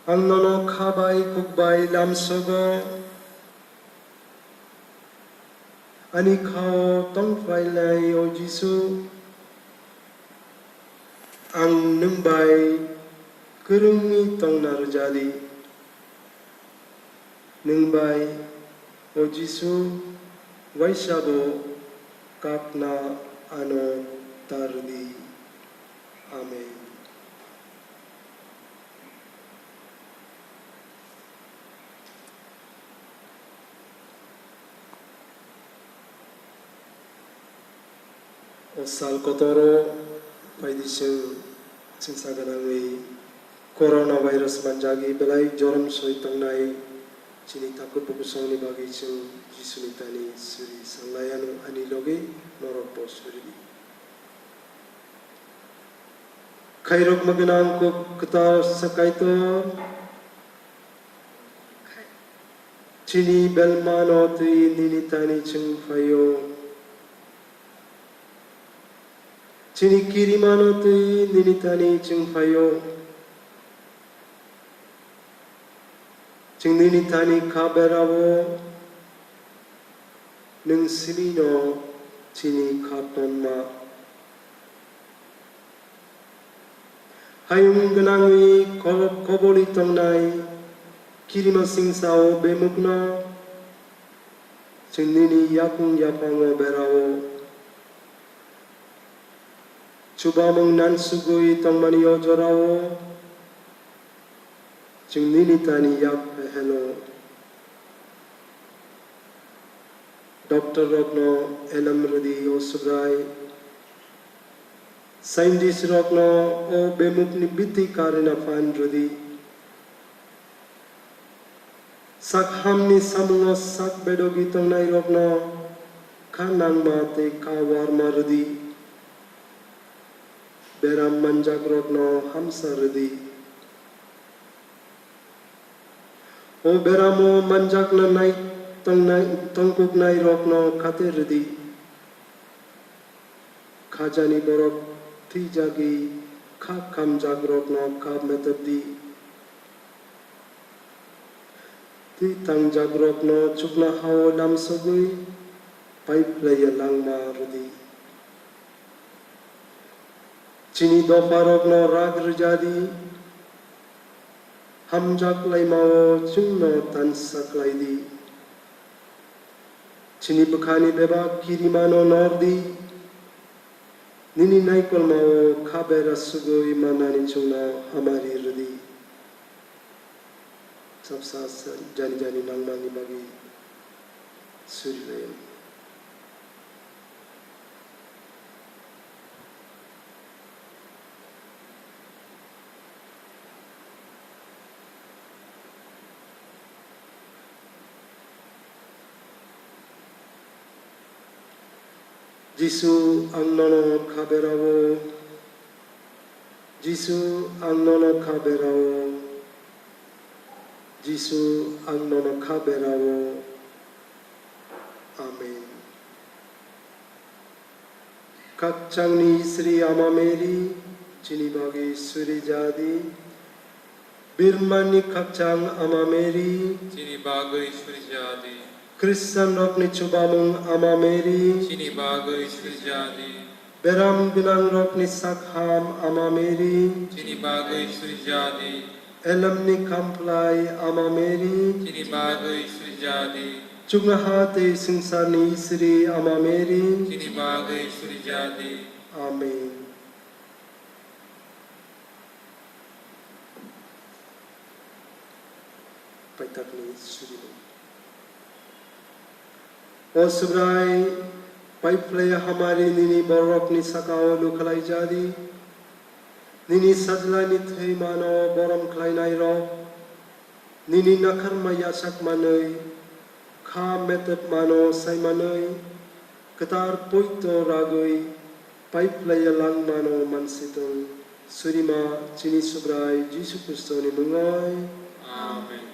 Ang nono kha bai kuk bai lamsogo, ani kha-o tongphainai, o Jisu. Ang nwng bai kwrwngwi tongna rwjadi. Nwng bai, o Jisu, waisa bo kakna ano ta rwdi. Amen. O sal kotoro phaidi chwng chwngsa gwnangwi corona virus manjagwi belai jorom soi tongnai chini takhuk bukhuk songni bagwi chwng Jisuni thani suri sanlaianw ani logi norokbo suridi. Khairokma gwnang kuk kwtal sa Kaitor, chini belmano twi nini thani chwng phaio. Chini kirimano twi nini thani chwng phaio. Chwng nini thani kha berao, nwng simino chini kha tonma. Hayung gwnangwi kol-, koboli tongnai kirima singsao bemukno chwng nini yakung yaphango berao. Chubamung nansugwi tongmani o jorao chwng nini thani yak phehelo. Doctor rokno elem rwdi o Subrai. Scientist rokno o bemukni biti karina phan rwdi. Sak hamni samungo sak bedogi tongnairokno kha nangma tei kha warma rwdi. Beram manjakrokno hamsa rwdi. O beramo manjakna nai tongnai, tongkuknairokno khate rwdi. Khajani borok thwijagwi kha khamjakrokno kha metepdi. Twi tangjakrokno chuknohao lamsogwi paiphlaiya langma rwdi. Chini dopharokno rak rwjadi, hamjak laimao chwngno tansa khlaidi. Chini bwkhani bebak kirimano nordi, nini naikolmao kha bera sugwi mannani chwngno hamari rwdi. Chapsa sa jani jani nangmani bagwi suri laio. Jisu, ang nono kha berao. Jisu, ang nono kha berao. Jisu, ang nono kha berao. Amen. Khakchangni Sri Ama Mary, chini bagwi suri jadi. Birmani khakchang Ama Mary, chini bagwi suri jadi. Khristianrokni chubamung Ama Mary, chini bagwi suri jadi. Beram gwnangrokni sak ham Ama Mary, chini bagwi suri jadi. Elemni khamplai Ama Mary, chini bagwi suri jadi. Chuknoha tei swngcharni Sri Ama Mary, chini bagwi suri jadi. Amen. Paitakni suri. O Subrai, paiphlai hamari nini borokni sakao lukhlai jadi, nini sajlani thwimano borom khlainairok, nini nakharma yachak manwi, kha metep mano sai manwi, kwtar poito ragwi, paiphlaiya langmano mansitwng, surima chini Subrai Jisu Khristoni mungwi. Amen.